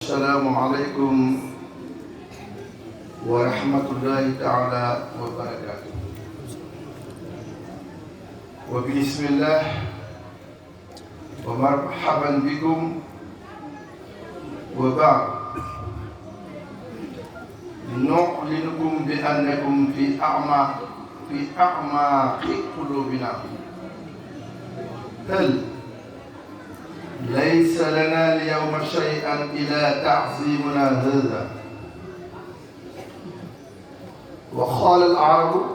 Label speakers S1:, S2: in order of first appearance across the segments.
S1: السلام عليكم ورحمة الله تعالى وبركاته. وبسم الله ومرحبا بكم. وبعد نعلنكم بأنكم في أعماق قلوبنا. هل ليس لنا اليوم شيئا إلا تعظيمنا هذا. وقال العرب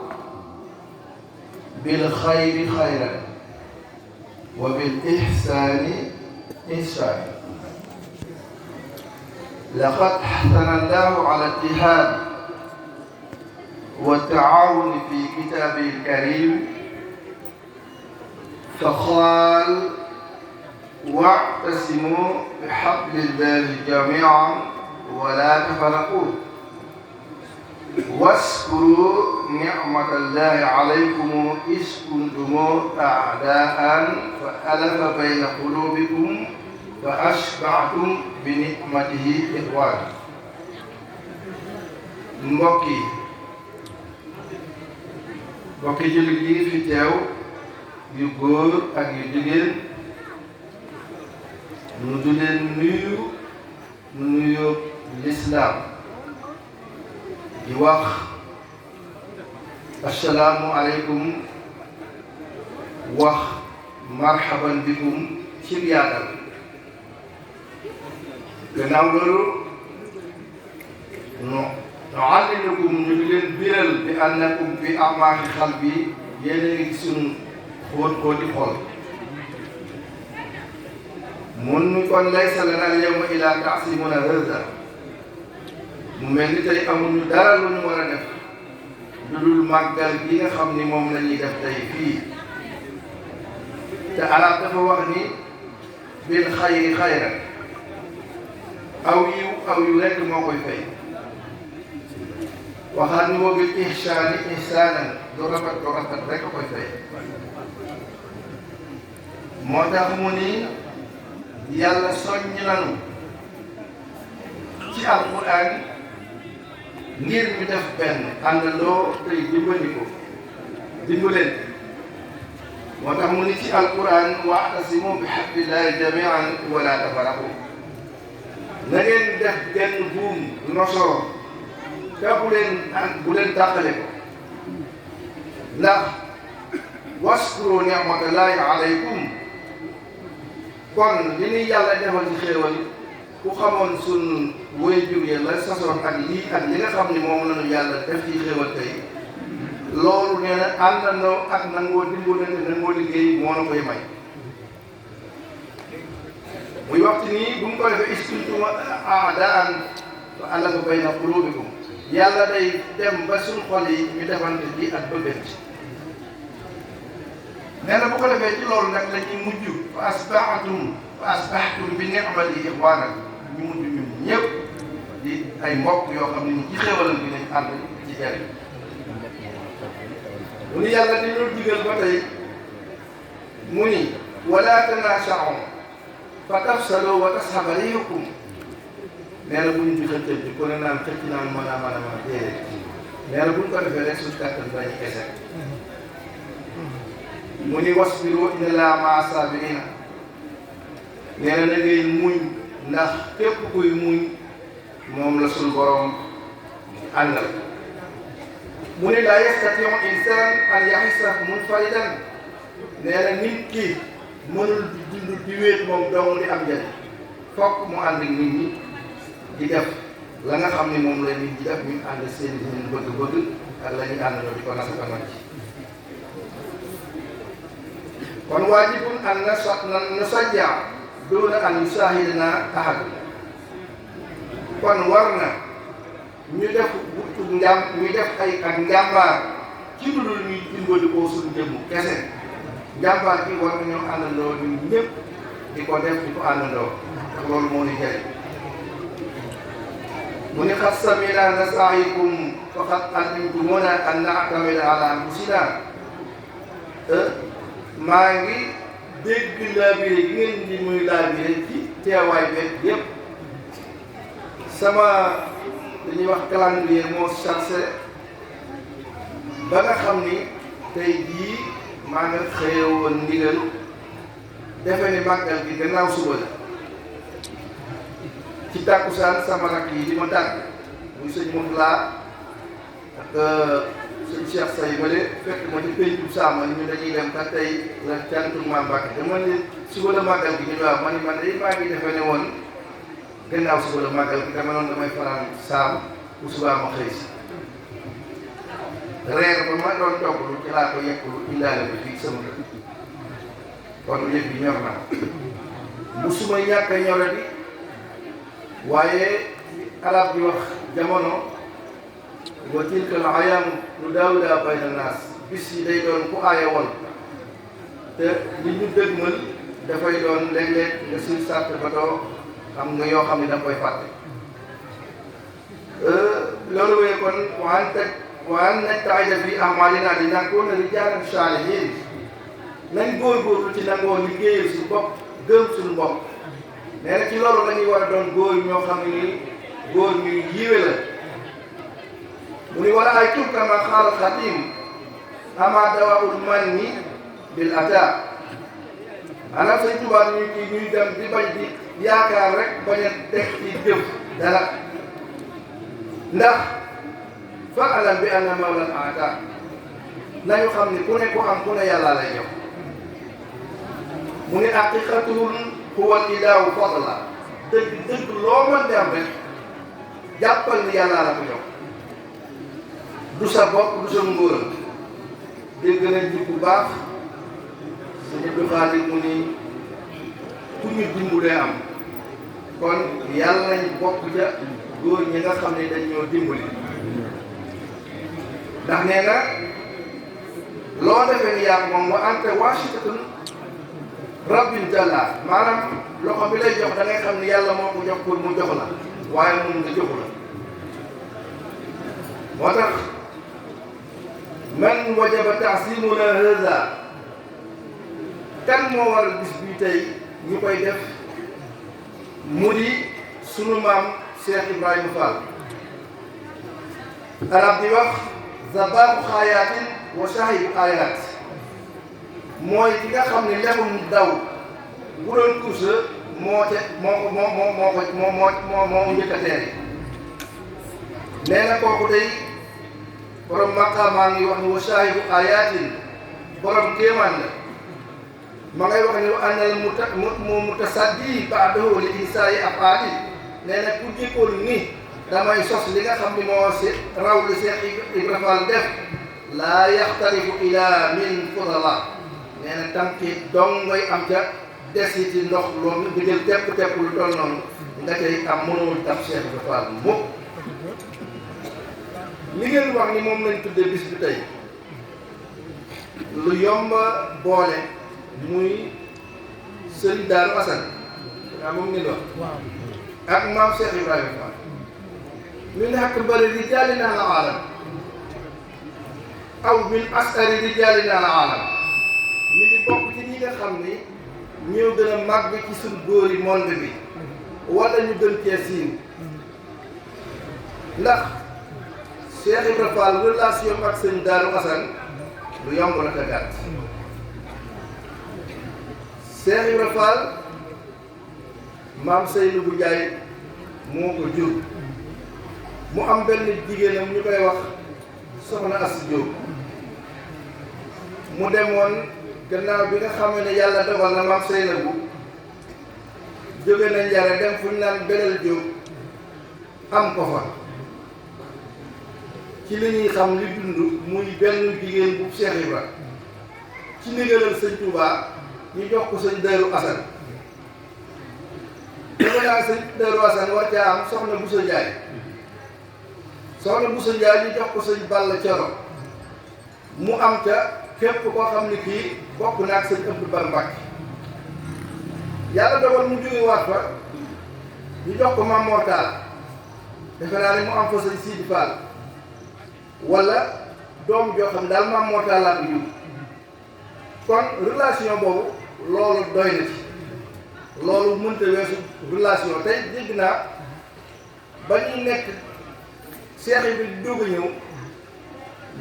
S1: بالخير خيرا وبالإحسان إحسانا. لقد حثنا الله على الاتحاد والتعاون في كتابه الكريم، فقال: واعتصموا بحبل الله جميعا ولا تفرقوا واذكروا نعمة الله عليكم إذ كنتم أعداء فألف بين قلوبكم فأشبعتم بنعمته إخوانا. mbokki jullit yi fi teew yu góor ak yu jigéen, nu du leen nuyu lislaam di wax assalaamu aleykum, wax marhaban bikum ci yaatal. gannaaw loolu nuallimukum ñu di leen biral bi annakum fi amaaki qalbi, yéen a ngi suñu xóoti xol. mun ni kon laysa lana al-yawma illa ta'zimuna hada. mu mel ni tey amuñu dara lu ñu war a def lu dul màggal gi nga xam ni moom la ñuy def tey fii. te arab dafa wax ni bil xayri xayra, aw yiw rekk moo koy fay. waxaat ni wa bil ihsaani ihsaanan, lu rafet rekk koy fay. moo tax mu ni yàlla soññ nanu ci alquran ngir ñu def benn àndandoo tey dimbaleen. moo tax mu ni ci alquran wa'tasimu bi hablillahi jami'an wala tafarraqu. na ngeen def benn buum nosoo te bu leen tàqale ko. ndax waskuru ni'matallahi alaykum, kon li ñuy yàlla defal ci xéewal, ku xamoon sunu waajur ya la sasoon ak li nga xam ni moom la ñu yàlla def ci xéewal tey, loolu nee na àndandoo ak nangoo dimbalante nangoo liggéey moo na koy may. muy waxtu nii bu mu ko defee iskuntum a'daan fa allafa bayna quluubikum, yàlla day dem ba suñu xol yi ñu defante ji ak bëggante. nee na bu ko defee ci loolu nag la ñuy mujj fa asbahtum bi ni'mati ixwaanan, ñu mujj ñun ñëpp di ay mbokk yoo xam ne ni ci xéwalam bi lañ ànd ci jariñ. mu ni yàlla di ñu digal ba tey mu ni wala tanaasa'u fa tafsalu wa tashaba riihukum. nee na bu ñu di xëccante ku ne naan xëcc naan mën a déedéet. nee na bu ñu ko defee rek suñu kàttan dañuy kese. mu ni wasbiru inna llaaha ma'a saabiriina. nee na na ngay muñ, ndax képp kuy muñ moom la suñu borom àndal. mu ni laa yastatii'u insaan an ya'isa munfaridan. nee na nit ki mënul dund di wéet moom dong di am njëriñ, fokk mu ànd ak nit ñi di def la nga xam ni moom la nit ñi def, ñu ànd seen bëgg-bëgg ak la ñuy àndandoo di ko nasakanoo ci. kon waajibun an nusajja duuna an yusaahidana ahad. kon war na ñu def ak njàmbaar ci lu dul ñuy dimbali ko suñu jëmm kese. njàmbaar bi war nañoo àndandoo ñun ñëpp di ko def di ko àndandoo, ndax loolu moo ñu jëriñ. mu ni xas samina nasaa'ikum faqad alimtumuna an na'tamida ala anfusina. maa ngi dégg laabire gi ngeen di muy laabire ci teewaay beeg yëpp, sama li ñuy wax calendrier moo chargé ba nga xam ni tey jii maa nga xëye woon ndigal defe ni màggal gi gannaaw suba la ci tàkkusaan sama rakk yi di ma tàgg muy sëñ Moutala ak sëñ Cheikh Say bale fekk ma ci péncu Saama ñu dañuy dem kat tey la cantu Maam Mbàkke dama ne suba la màggal gi ñu waaw ma ni man day maa ngi defe ne woon gannaaw suba la màggal gi dama noonu damay fanaan Saam bu subaa ma xëy si reer ba ma doon togg lu ci laa ko yekkulu indaale ko fii sama kër kon yëf bi ñor naa bu suma ñàkk a ñore bi waaye arab di wax jamono wa tilka al ayaamu nudaawiluhaa bayna naas bis yi day doon ku aaya wol te li ñu dëgmal dafay doon léeg-léeg nga suy sàrt ba doo xam nga yoo xam ne da nga koy fàtte loolu wee kon waan najtahida fi a'maalinaa li nakuuna rijaalan saalihiin nañ góorgóorlu ci nangoo liggéeyal suñu bopp gëm suñu bopp nee na ci loolu la ñuy war a doon góor ñoo xam ne nii góor ñu yiwe la mu ni wala ay tur kama xaal xadim ama dawaul manni bil ata maanaam Sëñ Tuubaa ñuy dem di bañ di yaakaar rek bañ a teg ci jëf dara ndax fa alam bi anna mawlan ata nañu xam ni ku ne ku am ku ne yàlla lay jox mu ni haqiqatul huwa ilaahu fadla dëgg loo mën di am rek jàppal ni yàlla la ko jox du sa bopp du sa ngóora dégg nañ ci bu baax suñu du xaalis mu ni ku ñu dimbalee am kon yàlla nañ bokk ca góor ñi nga xam ne dañ ñoo dimbali ndax nee na loo defee ni yaa ko moom wa anta waasitatun rabbin jalla maanaam loxo bi lay jox da ngay xam ne yàlla moo ko jox pour mu jox la waaye moom nga joxu la moo tax man wajaba ta'zimuna hadha kan moo waral bis bii tey ñu koy def mu di sunu maam Cheikh Ibrahima Fall arab di wax zababu xaayaatin wa shahidu ayaat mooy ki nga xam ne lexum daw bu doon course moo njëkk a teeri nee na kooku day borom maqaamaa ngi wax ni wa shahidu ayatin borom kéemaan la ma ngay wax ni wa annal mutasaddi ba'dahu li insaa'i afaali nee na ku jëkkoon ni damay sos li nga xam ni moo si raw li Cheikh Ibra Fall def laa yaxtarifu ila min fudala nee na tànki dong ngay am ca desiti ndox loolu nga jël tepp lu toll noonu nga tey am mënul tax Cheikh Ibra Fall mukk li ngeen wax ni moom lañ tuddee bis bi tey lu yomba boole muy Sëriñ Daaru Asan waaw moom ngeen wax ak maam Cheikh Ibrahima Fall min akbari rijaalina al aalam aw min asari rijaalina al aalam ñu ngi bokk ci ñi nga xam ni ñoo gën a màgg ci suñu góori monde bi wala ñu gën cee siiw ndax Cheikh Ibra Fall relation ak sëñ Daaru Asan lu yomb la te gàtt Cheikh Ibra Fall maam Seydou bu Njaay moo ko jur mu am benn jigéenam ñu koy wax soxna As Jóob mu demoon gannaaw bi nga xam ne yàlla dogal na maam Seydou jóge na njare dem fu ñu naan Belel Jóob am ko fa ci li ñuy xam li dund muy benn jigéen bu Cheikh Ibra ci ndigalal sëñ Touba ñu jox ko sëñ Daaru Asan dafa naa sëñ Daaru Asan war caa am soxna Bousso Ndiaye soxna Bousso Ndiaye ñu jox ko sëñ Balla Coro mu am ca képp koo xam ne kii bokk na ak sëñ Abdou Bar Mbàkke yàlla dogal mu jóge waat fa ñu jox ko Maam Mor Tall defe naa ne mu am fa sëñ Sidi Fall wala doom joo xam daal Maam Mor Tall laa ko jur kon relation boobu loolu doy na ci loolu mënta weesu relation tey dégg naa ba ñuy nekk seex bi di doog a ñëw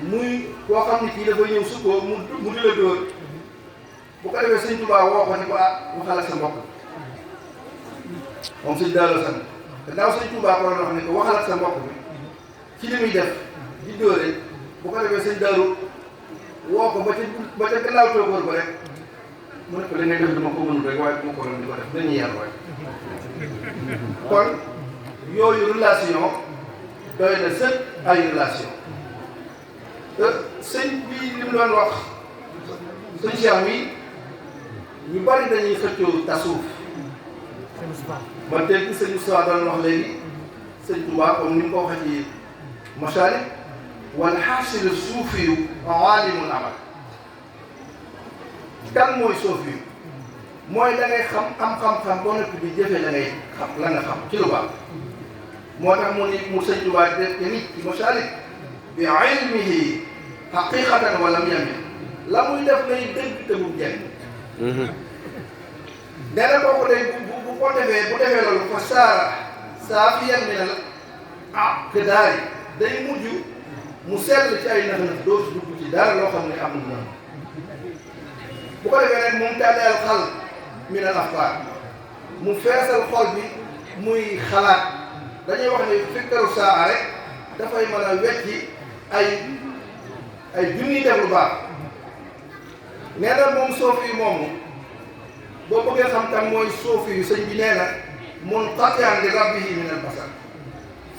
S1: muy koo xam ne kii dafa ñëw sukkoo mu di la dóor bu ko defee sëñ Tuubaa woo ko ni ko waxal ak sa mbokk moom sëñ Daaru Asan te daaw sëñ Tuubaa ko doon wax ni ko waxal ak sa mbokk bi ci li muy def di dóore bu ko defee sëñ Daaru woo ko ba ca gannaaw toogoor ba rek mu ne ko li ngay def dama ko mënul rek waaye dama ko doon di ko def dañuy yar rek kon yooyu relation doy na sëg ay relation sëñ bi li mu doon wax sëñ Cheikh mi ñu bari dañuy xëccoo tasuuf ma dégg sëñ Moussa doon wax léegi sëñ Touba comme ni mu ko waxee ci Masalik wal xaasilu suufiyu aalimul amal kan mooy suufiyu mooy da ngay am xam-xam boo noppi di jëfee la ngay xam la nga xam ci lu baax moo tax mu ni mu sëñ Touba def nit ci Masalik bi ilmihi haqiqatan wa lam yamin la muy def lay dëgg te bu jeng nee na kooku day bu ko defee bu defee loolu fa saara saafiyan min al aqdaari day mujj mu sell ci ay nax-nax doo ci dugg ci dara loo xam ne amul noonu bu ko defee nag moom tànn al xal min al afkaar mu feesal xol bi muy xalaat dañuy wax ne fikkaru saa rek dafay mën a wecci ay junniy def lu baax nee na moom soofi yu moomu boo bëggee xam tam mooy soofi yu sëñ bi nee na munqati'an li rabbihi min al basar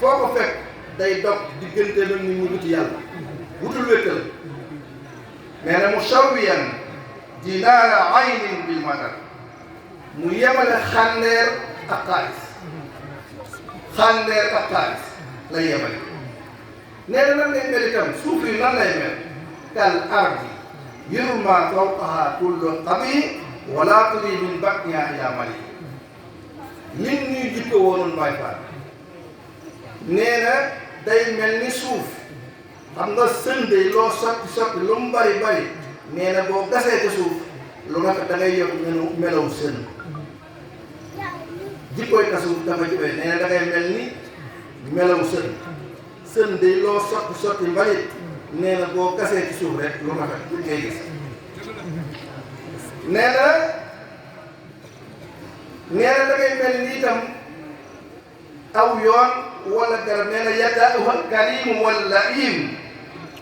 S1: foo ko fekk day dog diggante nag nit ñi wuti yàlla wutul wéttal nee na musawwiyan dinaara aynin bil madar mu yemale xànneer ak xaalis xànneer ak xaalis lay yemale nee na nan lay mel itam suuf yi nan lay mel kal ardi yurma fawqaha kullu qabi wala turi min batniha ila mali nit ñuy jikko woonul Baay Faal nee na day mel ni suuf xam nga sën day loo sotti lu mu bari bari nee na boo gasee ca suuf lu rafet da ngay yokk melaw sën jikkooy ka suuf dafa jibee nee na da ngay mel ni melaw sën day loo sotti mbalit nee na boo gasee ci suuf rek lu rafet lu ngay gis nee na da ngay mel ni itam aw yoon wala garab nee na yada'uha al-karim wal la'im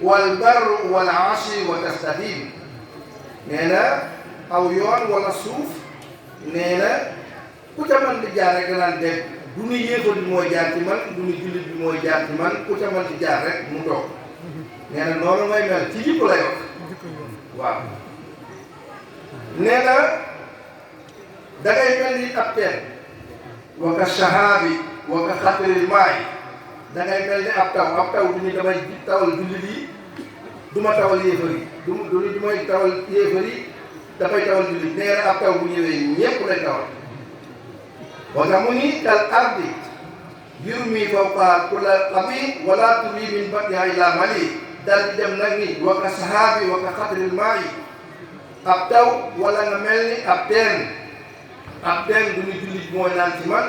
S1: wal barr wal ashi wa tastahim nee na aw yoon wala suuf nee na ku ca mën di jaar rek danaan dégg du ñu yéefal bi mooy jaar ci man du ñu jullit bi mooy jaar ci man ku ca mën di jaar rek mu toog nee na noonu may mel ci yëpp lay wax waaw nee na dangay mel ni ab teen wa ka shahaabi wa ka xatril maay dangay mel ni ab taw du ñu damay tawal jullit yi du ma tawal yéefar yi du may tawal yéefar yi dafay tawal jullit nee na ab taw bu ñëwee ñépp lay tawal wa ka mu ni kal ardi yurmi fawqa kulla qabi wala turi min batniha ila mali dal di dem nag ni wa ka shahaabi wa ka xatril maay ab taw wala nga mel ni ab teen du ñu jullit bu mooy naan ci man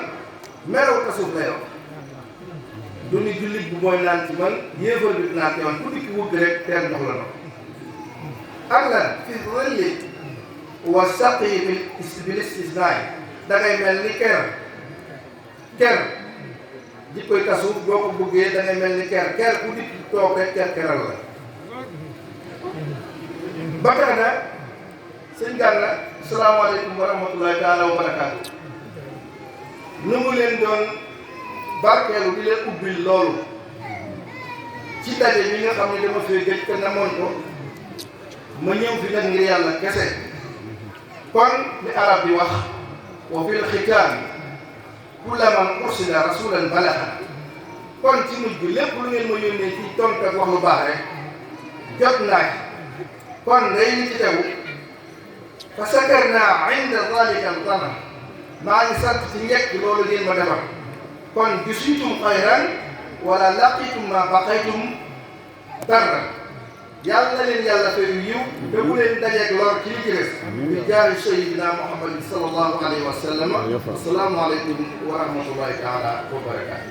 S1: melaw tasuf la yow du ñu jullit bu mooy naan ci man yéefar bi dinaa teewan ku dikki wugg rek teen ndox la ndox ak lan fi rëlli wa saqi bil istisnaay da ngay mel ni ker jikkoy tasuf boo ko bëggee da ngay mel ni ker ku dikki toog rek keral la ba tax na sëñ Gana salaamaaleykum wa rahmatullahi taala wa barakaatu nu mu leen doon barkeelu di leen ubbil loolu ci daje bi nga xam ne dama fee gëj te namoon ko ma ñëw fi nag ngir yàlla kese kon li arab di wax wa fil xitaam kulla man ursila rasulan balaxa kon ci mujj bi lépp lu ngeen ma yónnee ci tontu ak wax lu baax rek jot naa ci kon day li ci tegu fa sakarna inda zalika al-dana maa ngi sant ci njëkk loolu ngeen ma defal kon gisutum xayran wala laqitum ma baqaytum darra yàlla na leen yàlla fay yiw te bu leen dajeeg lor ci li ci des bi jaari sayyidina Muhammad sallallahu alayhi wa sallam. assalaamu aleykum wa rahmatullahi taala wa barakaatu.